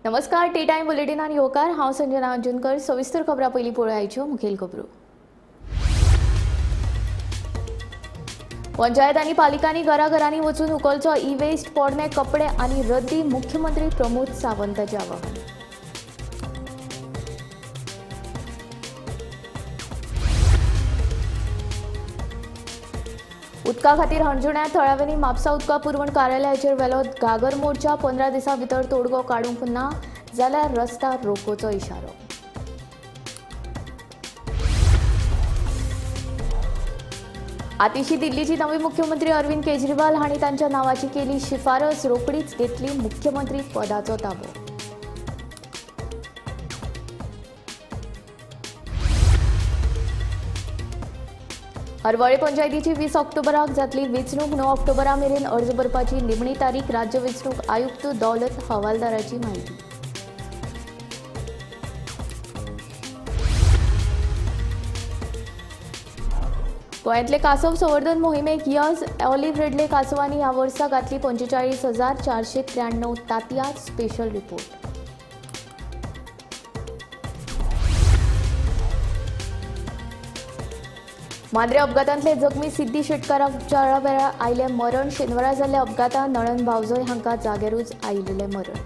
नमस्कार, T time बुलेटिनान येवकार. हांव संजना अंजुनकर. सविस्तर खबरां पयलीं पळोवया मुखेल खबरो. पंचायत आनी पालिकांनी घराघरांनी वचून उखलचो ई वेस्ट, पोरणे कपडे आनी रद्दी. मुख्यमंत्री प्रमोद सावंताचें आवाहन. उदका खातीर हणजुण्या थळाव्यांनी म्हापसा उदका पुरवण कार्यालयाचेर व्हेलो घागर मोर्चा. 15 दिसां भितर तोडगो काडूंक ना जाल्यार रस्ता रोकोचो इशारो. आतिशी दिल्लीची नवी मुख्यमंत्री अरविंद केजरीवाल हांणी तांच्या नांवाची केली शिफारस. रोखडीच घेतली मुख्यमंत्री पदाचो ताबो. हरवळे पंचायतीची 20 ऑक्टोबराक जातली वेंचणूक. 9 ऑक्टोबरा मेरेन अर्ज भरपाची निमणी तारीख. राज्य वेंचणूक आयुक्त दौलत हवालदाराची माहिती. गोंयांतले कासव संवर्धन मोहिमेक यश. ऑलिव्ह रेडले कासवांनी ह्या वर्सा घातली 45,493 तांतयां. Special report. Mandrem अपघातांतले जखमी सिद्धी शेटकाराक उपचारा वेळार आयलें मरण. शेनवारा जाल्ल्या अपघातांत नळन भावजय हांकां जाग्यारूच आयिल्लें मरण.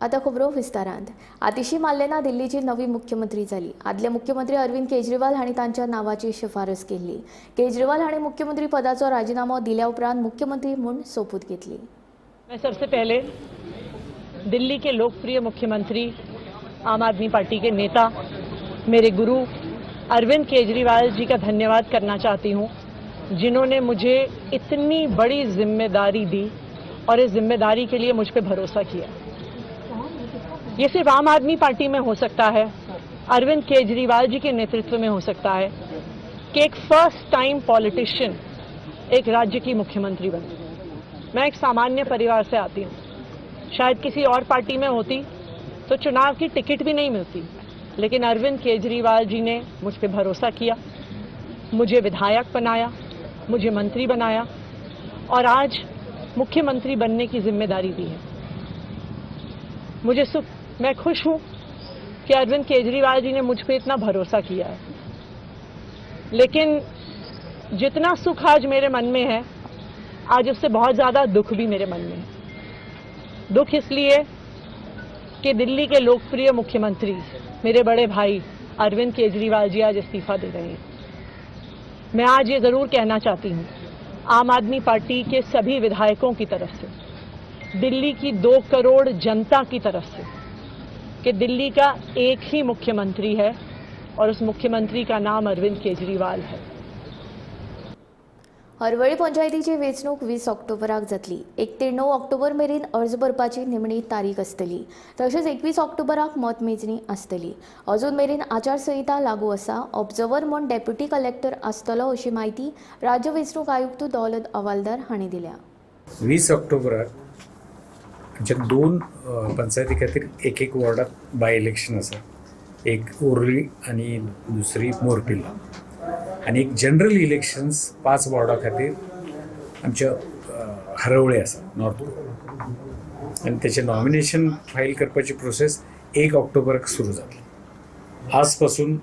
आतां खबरो विस्तारांत. आतिशी माल्लेना दिल्लीची नवी मुख्यमंत्री जाली. आदले मुख्यमंत्री अरविंद केजरीवाल हांणी तांच्या नांवाची शिफारस केल्ली. केजरीवाल हांणी मुख्यमंत्री पदाचो राजीनामो दिल्या उपरांत मुख्यमंत्री म्हूण सोपूत घेतली. मैं सबसे पहले दिल्ली के लोकप्रिय मुख्यमंत्री, आम आदमी पार्टी के नेता, मेरे गुरु अरविंद केजरीवाल जी का धन्यवाद करना चाहती हूँ, जिन्होंने मुझे इतनी बड़ी जिम्मेदारी दी और इस जिम्मेदारी के लिए मुझ पे भरोसा किया। ये सिर्फ आम आदमी पार्टी में हो सकता है, अरविंद केजरीवाल जी के नेतृत्व में हो सकता है कि एक फर्स्ट टाइम पॉलिटिशियन एक राज्य की मुख्यमंत्री बने। मैं एक सामान्य परिवार से आती हूँ, शायद किसी और पार्टी में होती तो चुनाव की टिकट भी नहीं मिलती, लेकिन अरविंद केजरीवाल जी ने मुझ पर भरोसा किया, मुझे विधायक बनाया, मुझे मंत्री बनाया और आज मुख्यमंत्री बनने की जिम्मेदारी दी है। मुझे सुख, मैं खुश हूँ कि अरविंद केजरीवाल जी ने मुझ पर इतना भरोसा किया है, लेकिन जितना सुख आज मेरे मन में है, आज उससे बहुत ज़्यादा दुख भी मेरे मन में है। दुख इसलिए कि दिल्ली के लोकप्रिय मुख्यमंत्री मेरे बड़े भाई अरविंद केजरीवाल जी आज इस्तीफा दे रहे हैं। मैं आज ये ज़रूर कहना चाहती हूँ, आम आदमी पार्टी के सभी विधायकों की तरफ से, दिल्ली की 2 करोड़ जनता की तरफ से, कि दिल्ली का एक ही मुख्यमंत्री है और उस मुख्यमंत्री का नाम अरविंद केजरीवाल है। हरवळे पंचायतीची वेंचणूक 20 ऑक्टोबराक जातली. 1 ते 9 ऑक्टोबर मेरेन अर्ज भरपाची निमणी तारीख आसतली. तशेंच 21 ऑक्टोबराक मतमेजणी आसतली. अजून मेरेन आचारसंहिता लागू आसा. ऑब्जर्वर म्हूण डेप्युटी कलेक्टर आसतलो अशी म्हायती राज्य वेंचणूक आयुक्त दौलत हवालदार हांणी दिल्या. 20 ऑक्टोबराक आमच्या 2 पंचायती खातीर एक एक वॉर्डात बाय इलेक्शन आसा. एक ओर्ली आनी दुसरी मोरपिल्ला आनी एक जनरल इलेक्शन्स 5 वॉर्डा खातीर आमच्या हरवळे आसा, नॉर्थ गोवा. आनी तेचें नॉमिनेशन फायल करपाची प्रोसेस 1 ऑक्टोबराक सुरू जातली. आज पासून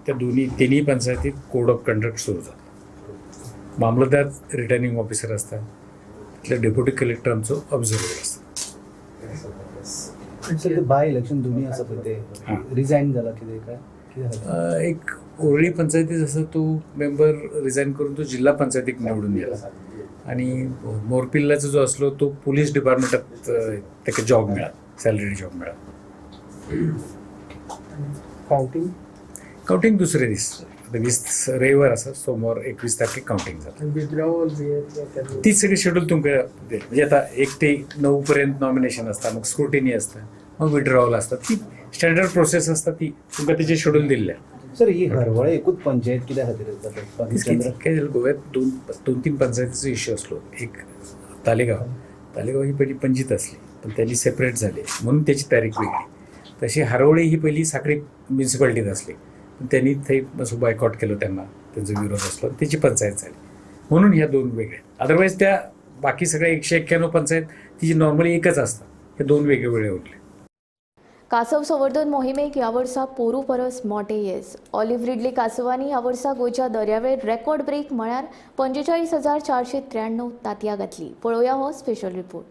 त्या तिनूय पंचायतीत कोड ऑफ कंडक्ट सुरू जातलो. मामलतदार रिटर्निंग ऑफिसर आसता, तितले डेप्युटी कलेक्टर आमचो ऑब्जर्वर आसता. बाय इलेक्शन दोन्ही आसा पळय ते रिजायन जाला कितें काय? एक ओर्ली पंचायतीत आसा तो मेंबर रिजायन करून तो जिल्हा पंचायतीक निवडून गेला आनी मोरपिल्लाचो जो आसलो तो पुलीस डिपार्टमेंटात ताका जॉब मेळ्ळा, सॅलरी जॉब मेळ्ळा. कावंटींग कावंटींग दुसरे दीस, 20 रविवार आसा, सोमवार 21 तारखेक कावंटींग जाता. तीच सगळी शेड्यूल तुमकां म्हणजे आतां 1 ते 9 पर्यंत नॉमिनेशन आसता, मग स्क्रुटिनी आसता, मग विड्रॉवल आसता, ती स्टँडर्ड प्रोसेस आसता, ती तुमकां तेजें शेड्यूल दिल्लें. सर, ही हरवळे एकूच पंचायत कित्या खातीर जाता? काय जालें, गोव्यात 2-3 पंचायतीचो इश्यू आसलो. एक तालेगांव, तालेगांव ही पयली पंजीत आसली, पण त्यांनी सेपरेट झाले म्हणून त्याची तारीख वेगळी. तशी हरवळे ही पहिली साखळी म्युनिसिपालिटीत असली, पण त्यांनी थंय मातसो बायकॉट केलो, त्यांना त्यांचो विरोध आसलो, तेची पंचायत जाली. म्हणून ह्या दोन वेगळ्या. अदरवाईज त्या बाकी सगळ्या 191 पंचायत ती नॉर्मली एकच असतात, हे दोन वेगळे वेगळे उरले. कासव संवर्धन मोहिमेक ह्या वर्सा पोरू परस मोठें येस. ऑलिव्ह रिडली कासवांनी ह्या वर्सा गोंयच्या दर्यावेळेर रेकॉर्ड ब्रेक म्हळ्यार 45,493 तांतयां घातली. पळोवया हो स्पेशल रिपोर्ट.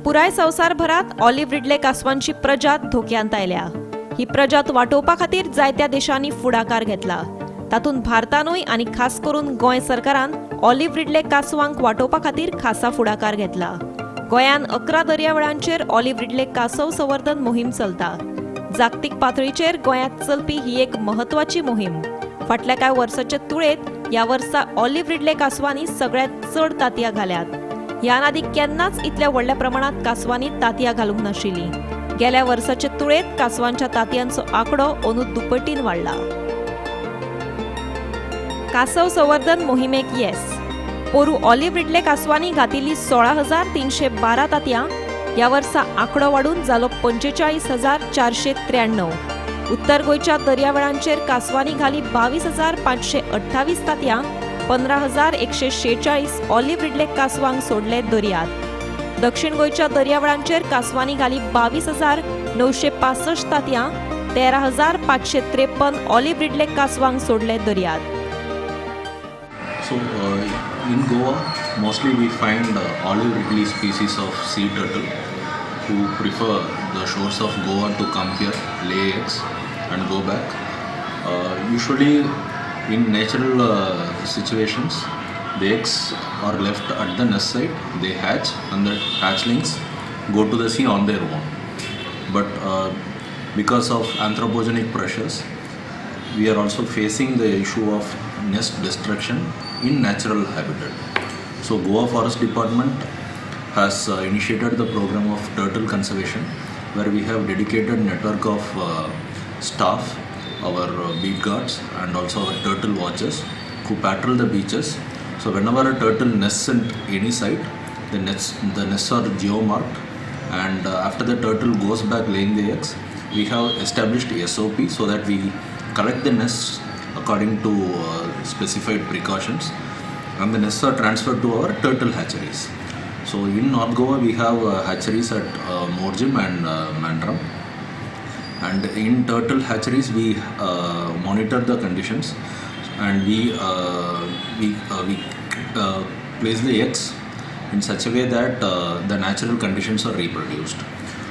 पुराय संवसारभरात ऑलिव्ह रिडले कासवांची प्रजात धोक्यांत आयल्या. ही प्रजात वाटोवपा खातीर जायत्या देशांनी फुडाकार घेतला. तातूंत भारतानूय आनी खास करून गोंय सरकारान ऑलिव्ह रिडले कासवांक वाटोवपा खातीर खासा फुडाकार घेतला. गोंयान 11 दर्यावेळांचेर ऑलिव्ह रिडले कासव संवर्धन मोहीम चलता. जागतीक पातळीचेर गोंयांत चलपी ही एक म्हत्वाची मोहीम. फाटल्या कांय वर्साचे तुळेंत ह्या वर्सा ऑलिव्ह रिडले कासवांनी सगळ्यांत चड तांतयां घाल्यात. ह्यान आदी केन्नाच इतल्या व्हडल्या प्रमाणांत कासवांनी तांतयां घालूंक नाशिल्लीं. गेल्या वर्साचे तुळेंत कासवांच्या तांतयांचो आंकडो अंदू दुपटीन वाडला. कासव संवर्धन मोहिमेक येस. पोरू ऑलिव्ह रिडले कासवांनी घातिल्ली 16,312 तांतयां ह्या वर्सा आंकडो वाडून जालो 45,493. उत्तर गोंयच्या दर्यावेळांचेर कासवांनी घाली 22,528 तांतयां, 15,146 ऑलिव्ह रिडले कासवांक सोडले दर्यात. दक्षिण गोंयच्या दर्यावेळांचेर कासवांनी घाली 22,965 तांतयां, 13,553 ऑलिव्ह रिडले कासवांक सोडले दर्यात. So in Goa, mostly we find olive ridley species of sea turtle who prefer the shores of Goa to come here, lay eggs and go back. Usually in natural situations, the eggs are left at the nest site, they hatch and the hatchlings go to the sea on their own. But because of anthropogenic pressures, we are also facing the issue of nest destruction in natural habitat. So Goa Forest Department has initiated the program of turtle conservation, where we have dedicated network of staff, our beat guards and also our turtle watchers who patrol the beaches. So whenever a turtle nests at any site, the nests are geomarked, and after the turtle goes back laying the eggs, we have established SOP so that we collect the nests according to specified precautions, and the nests are transferred to our turtle hatcheries. So in North Goa we have hatcheries at Morjim and Mandram, and in turtle hatcheries we monitor the conditions, and we place the eggs in such a way that the natural conditions are reproduced.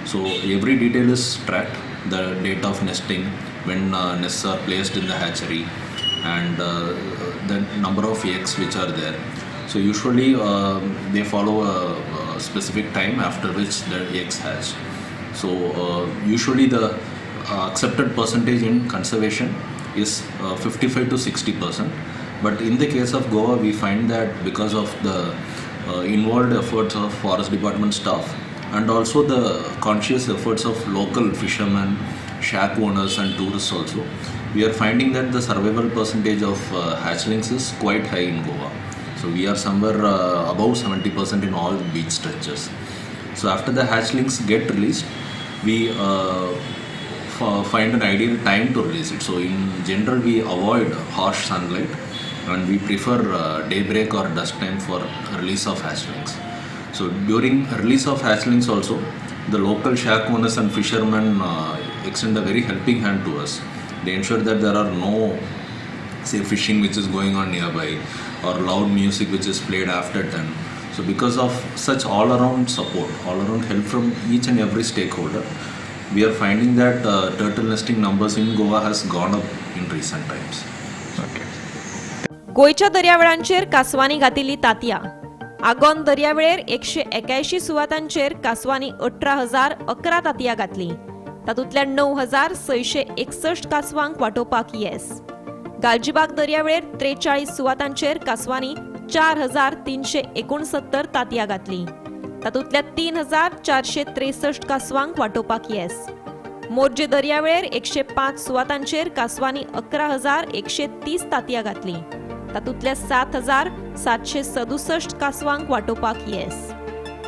So every detail is tracked, the date of nesting, when nests are placed in the hatchery, and the number of eggs which are there. So usually they follow a specific time after which the eggs hatch. So usually the accepted percentage in conservation is 55 to 60%. But in the case of Goa, we find that because of the involved efforts of forest department staff and also the conscious efforts of local fishermen, shack owners and tourists also, we are finding that the survival percentage of hatchlings is quite high in Goa. So we are somewhere above 70% in all beach stretches. So after the hatchlings get released, we find an ideal time to release it. So in general, we avoid harsh sunlight and we prefer daybreak or dusk time for release of hatchlings. So during release of hatchlings also, the local shack owners and fishermen extend a very helping hand to us. They ensure that there are no, say, fishing which is going on nearby or loud music which is played after 10. So because of such all-around support, all-around help from each and every stakeholder, we are finding that turtle nesting numbers in Goa has gone up in recent times. Okay. गोंयच्या दर्यावेळांचेर कासवांनी घातिल्ली तांतयां. आगोंद दर्यावेळेर 181 सुवातांचेर कासवांनी 18,011 तांतयां घातलीं. तातूंतल्या 9,661 कासवांक वाटोवपाक येस. गालजीबाग दर्यावेळेर 43 सुवातांचेर कासवांनी 4,369 तांतयां घातलीं. तातूंतल्या 3,463 कासवांक वाटोवपाक येस. मोरजे दर्यावेळेर 105 सुवातांचेर कासवांनी 11,130 तांतयां घातलीं. तातूंतल्या 7,767 कासवांक वाटोवपाक येस.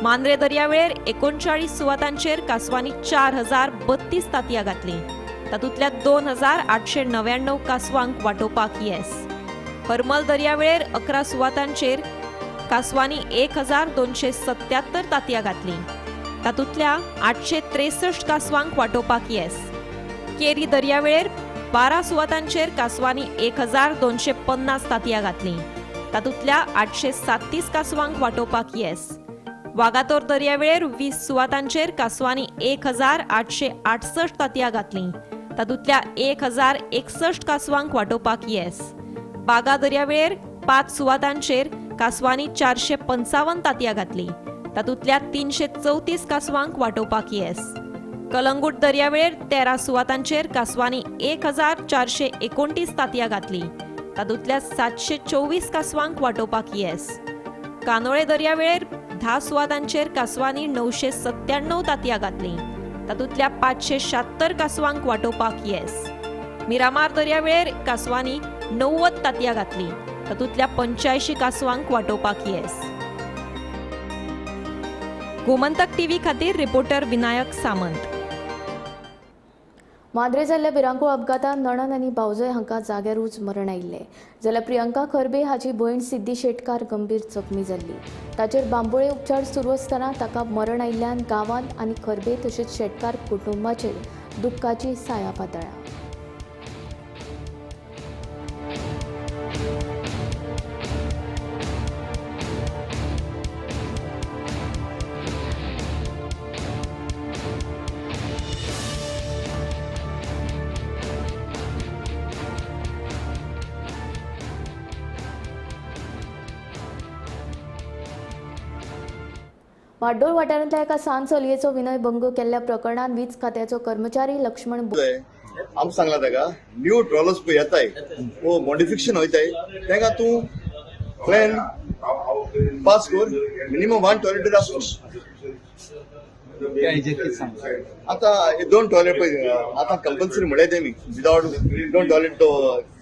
मांद्रे दर्यावेळेर 39 सुवातांचेर कासवांनी 4,032 तांतयां घातलीं. तातूंतल्या 2899 कांसवांक वाटोवपाक येस. हरमल दर्यावेळेर 11 सुवातांचेर कांसवांनी 1277 तांतयां घातलीं. तातूंतल्या 863 कांसवांक वाटोवपाक येस. केरी दर्यावेळेर 12 सुवातांचेर कांसवांनी 1250 तांतयां घातलीं. तातूंतल्या 837 कांसवांक वाटोवपाक येस. वागातोर दर्यावेळेर 20 सुवातांचेर कांसवांनी 1868 तांतयां घातलीं. तातूंतल्या 1061 कांसवांक वाटोवपाक येस. बागा दर्यावेळेर 5 सुवातांचेर कांसवांनी 455 तांतयां घातलीं. तातूंतल्या 334 कांसवांक वाटोवपाक येस. कलंगूट दर्यावेळेर 13 सुवातांचेर कांसवांनी 1429 तांतयां घातलीं. तातूंतल्या 724 कांसवांक वाटोवपाक येस. कानोळे दर्यावेळेर 10 सुवातांचेर कांसवांनी 997 तांतयां घातलीं. तातूंतल्या 576 कांसवांक वाटोवपाक येस. मिरामार दर्यावेळेर कांसवांनी 90 तांतयां घातलीं. तातूंतल्या 85 कांसवांक वाटोवपाक येस. गोमंतक टीव्ही खातीर रिपोर्टर विनायक सामंत. माद्रे जाल्ल्या भिरांकूळ अपघातांत नणन आनी भावजय हांकां जाग्यारूच मरण आयिल्लें, जाल्यार प्रियंका खरबे हाची भयण सिद्धी शेटकार गंभीर जखमी जाल्ली. ताचेर बांबोळे उपचार सुरू आसतना ताका मरण आयिल्ल्यान गांवांत आनी खरबे तशेंच शेटकार कुटुंबाचेर दुख्खाची साया पातळ्ळ्या. म्हाड्डोळ वाठारांतल्या एका सान चलयेचो विनय भंग केल्ल्या प्रकरणांत वीज खात्याचो कर्मचारी लक्ष्मण आम सांगला ताका न्यू ट्रॉलर्स पळय येताय वो मॉडिफिकेशन वयताय ताका तूं प्लॅन पास कर, मिनिमम 1 टॉयलेट आसूं. आतां 2 टॉयलेट पळय आतां कंपल्सरी म्हणले तेमी विदावट 2 टॉयलेट तो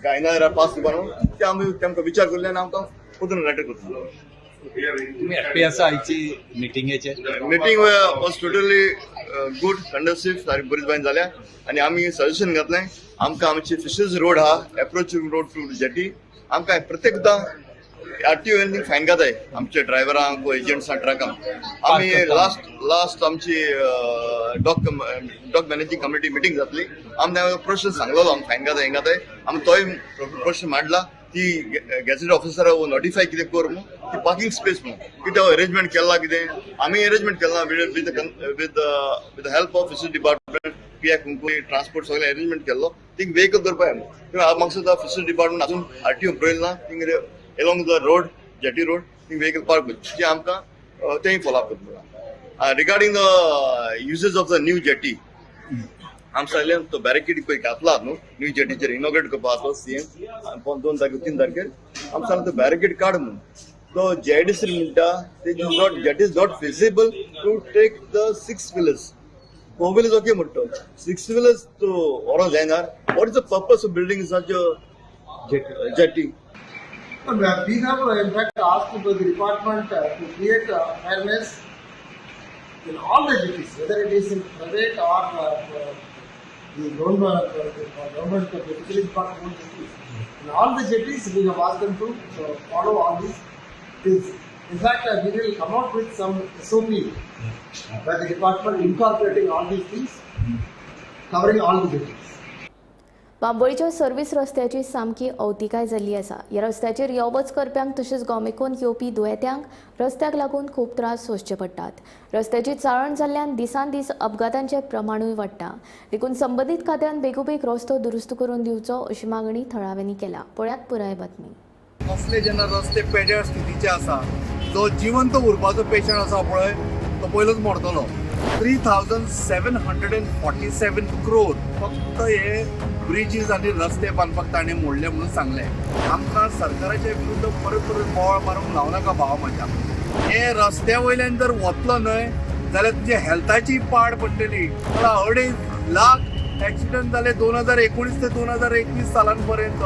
गायना पास करपा न्हू ते आमी तांकां विचार करले आनी आमकां परतून लेटर करतलो. तुम्ही हॅपी आसा आयची मिटिंगेचेर? Meeting was totally good, conducive, सारकी बरीच बायन जाल्या आनी आमी सजेशन घातलें आमकां आमची फिशर्स रोड आहा एप्रोच रोड टू जेटी आमकां प्रत्येकदां आर टी ओ फायन घाताय आमच्या ड्रायव्हरांक एजंट्सांक ट्रकांक. आमी लास्ट आमची डॉक मॅनेजींग कमिटी मिटींग जातली, आमी प्रश्न सांगलेलो आमी फायन घाताय हें घाताय, आमी तोय प्रश्न मांडला. ती गॅझेट ऑफिसरा नोटिफाय कितें कर म्हणून ती पार्किंग स्पेस म्हणून कितें अरेंजमेंट केला कितें आमी अरेंजमेंट केला with with the help of fishery department P I Cuncolim transport सगळें अरेंजमेंट केल्लो थिंग वेहिकल दवरपाक जाय. म्हाका सुद्दां फिशरी डिपार्टमेंट अजून आर टी ओ बरयलें ना thing along the road jetty road thing vehicle park करची आमकां तेंय फॉलो अप करता. Regarding the usage of the new jetty आम सांगलें तो बॅरिकेड पळय घातला न्हू न्यू जेटीचेर इनॉग्रेट करपा सी एम 2 तारखेर 3 तारखेर आम सांगलें तो बॅरिकेड काड म्हणून. तो जेडीसी म्हणटा is not that is not feasible to take the 6 wheelers, 4 wheelers okay म्हणटा, 6 व्हिलर्स तो व्हरोंक जायना. What is the purpose of building such jetty? We have in fact asked the department to create awareness in all the jetties, whether it is in private or the government fisheries department jetties. In all the jetties, we have asked them to follow all these things. In fact, we will come out with some SOP by the department incorporating all these things, covering all the jetties. बांबोळीच्या service रस्त्याची सामकी अवतिकाय जाल्ली आसा. ह्या रस्त्याचेर यो वच करप्यांक तशेंच गोमेकून येवपी दुयेंत्यांक रस्त्याक लागून खूब त्रास सोंसचे पडटात. रस्त्याची चाळण जाल्ल्यान दिसान दीस अपघातांचें प्रमाणूय वाडटा. देखून संबंदीत खात्यान बेगोबेग रस्तो दुरुस्त करून दिवचो अशी मागणी थळाव्यांनी केल्या. पळयात पुराय बातमी. असले जेन्ना रस्ते पेड्यार स्थितीचे आसा, जो जिवंत उरपाचो पेशंट आसा पळय तो पयलोच मरतलो. 3747 क्रोर फक्त हे ब्रिजीस आनी रस्ते बांदपाक ताणें मोडले म्हणून सांगलें. आमकां सरकाराच्या विरुद्ध परत परत बोवाळ मारूंक लावं नाका भावा म्हज्या. हे रस्त्या वयल्यान जर वतलो न्हय जाल्यार तुज्या हेल्थाची पाड पडटली. 2.5 लाख एक्सिडंट जाले 2019 ते 2021 सालां पर्यंत.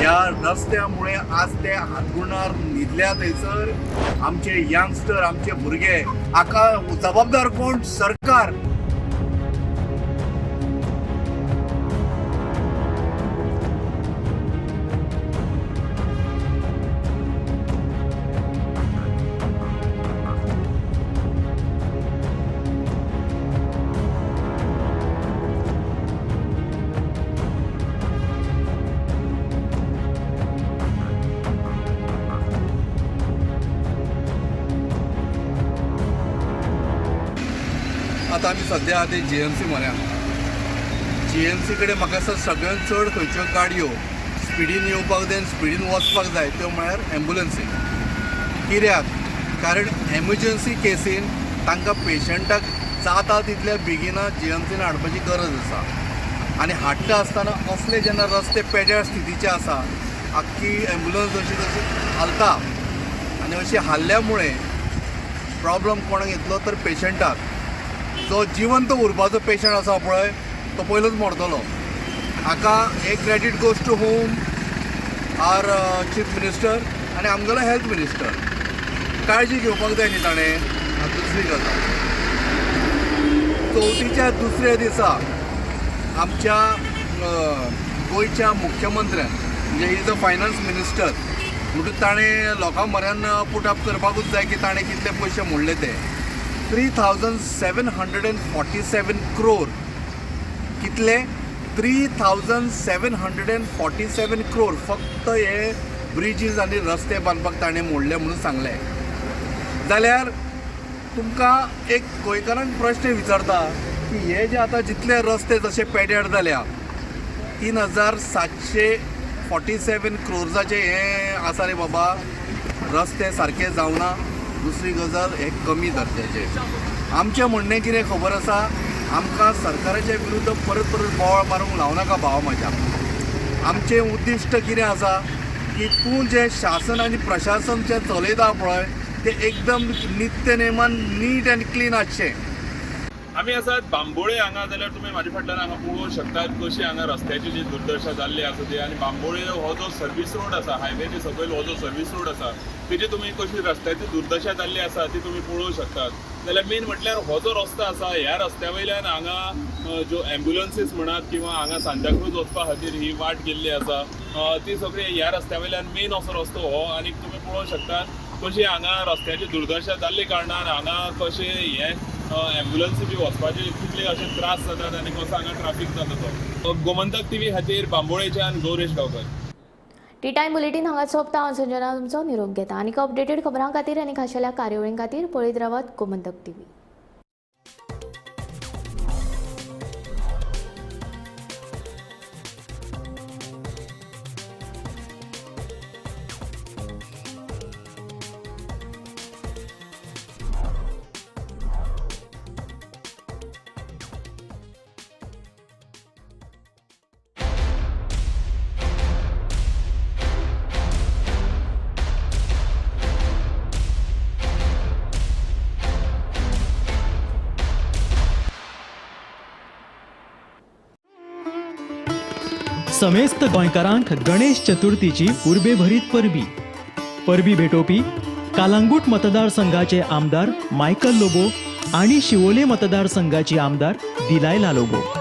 ह्या रस्त्यामुळे आज ते हातरुणार न्हिदल्या थंयसर आमचे यंगस्टर, आमचे भुरगे. हाका जबाबदार कोण? सरकार. आतां आमी सद्या आहा ते जीएमसी म्हऱ्यान. जीएमसी कडेन म्हाका दिसता सगळ्यात चड खंयच्यो गाडयो स्पिडीन येवपाक जाय आनी स्पिडीन वचपाक जाय त्यो म्हळ्यार एम्बुलन्सी. कित्याक? कारण एमर्जन्सी केसीन तांकां पेशंटाक जाता तितल्या बेगिना जीएमसीन हाडपाची गरज आसा. आनी हाडटा आसतना असले जेन्ना रस्ते पेड्यार स्थितीचे आसा, आख्खी एम्बुलन्स अशी तशी हालता आनी अशी हाल्ल्या मुळे प्रॉब्लम कोणाक येतलो तर पेशंटाक. जो जिवंत उरपाचो पेशंट आसा पळय तो पयलोच मरतलो. हाका एक credit goes to whom our chief minister आनी आमगेलो हेल्थ मिनिस्टर. काळजी घेवपाक जाय न्ही ताणें. दुसरी गजाल, चवथीच्या दुसऱ्या दिसा आमच्या गोंयच्या मुख्यमंत्र्यान म्हणजे is a finance minister म्हणटूच ताणें लोकां म्हऱ्यान पुट अप करपाकूच जाय की ताणें कितले पयशे मोडले ते 3,747 क्रोर. कितले? 3,747 क्रोर फक्त हे ब्रिजीस आनी रस्ते बांदपाक ताणें मोडले म्हणून सांगलें. जाल्यार तुमकां एक गोंयकारांक प्रश्न विचारता की हे जे आतां जितले रस्ते जशे पेड्यार जाल्या 3,747 क्रोर्साचे हे आसा रे बाबा, रस्ते सारके जावना. दुसरी गजाल, हे कमी दर्जाचे. आमचें म्हणणें कितें खबर आसा, आमकां सरकाराच्या विरुद्ध परत परत बोवाळ मारूंक लावनाका भावा म्हज्या. आमचें उद्दिश्ट कितें आसा की तूं जें शासन आनी प्रशासन जें चलयता पळय तें एकदम नित्य नेमान नीट आनी क्लीन आसचें. आमी आसात बांबोळे हांगा, जाल्यार तुमी म्हाजे फाटल्यान हांगा पळोवंक शकतात कशी हांगा रस्त्याची जी दुर्दशा जाल्ली आसा ती. आनी बांबोळे हो जो सर्वीस रोड आसा, हायवेचे सकयल हो जो सर्वीस रोड आसा तेजी तुमी कशी रस्त्याची दुर्दशा जाल्ली आसा ती तुमी पळोवंक शकतात. जाल्यार मेन म्हटल्यार हो जो रस्तो आसा ह्या रस्त्या वयल्यान हांगा ज्यो एम्बुलन्सीस म्हणात किंवा हांगा सांताक्रूज वचपा खातीर ही वाट गेल्ली आसा ती सगळी ह्या रस्त्या वयल्यान मेन असो रस्तो हो. आनी तुमी पळोवंक शकतात कशी हांगा रस्त्याची दुर्दशा जाल्ली कारणान हांगा कशें हे एम्बुलन्सी बी वचपाचे कितले अशे त्रास जातात आनी कसो हांगा ट्राफीक जाता तो. गोमंतक टीव्ही खातीर बांबोळेच्यान Gauresh Gaonkar. Tea time bulletin हांगा सोंपता. हांव संजना तुमचो निरोप घेता. आनीक अपडेटेड खबरां खातीर आनी खाशेल्या कार्यावळीं खातीर पळयत रावात गोमंतक टीव्ही. समेस्त गोंयकारांक गणेश चतुर्थीची उर्बेभरीत परबी. परबी भेटोवपी कालांगूट मतदारसंघाचे आमदार मायकल लोबो आणि शिवोले मतदारसंघाची आमदार दिलायला लोबो.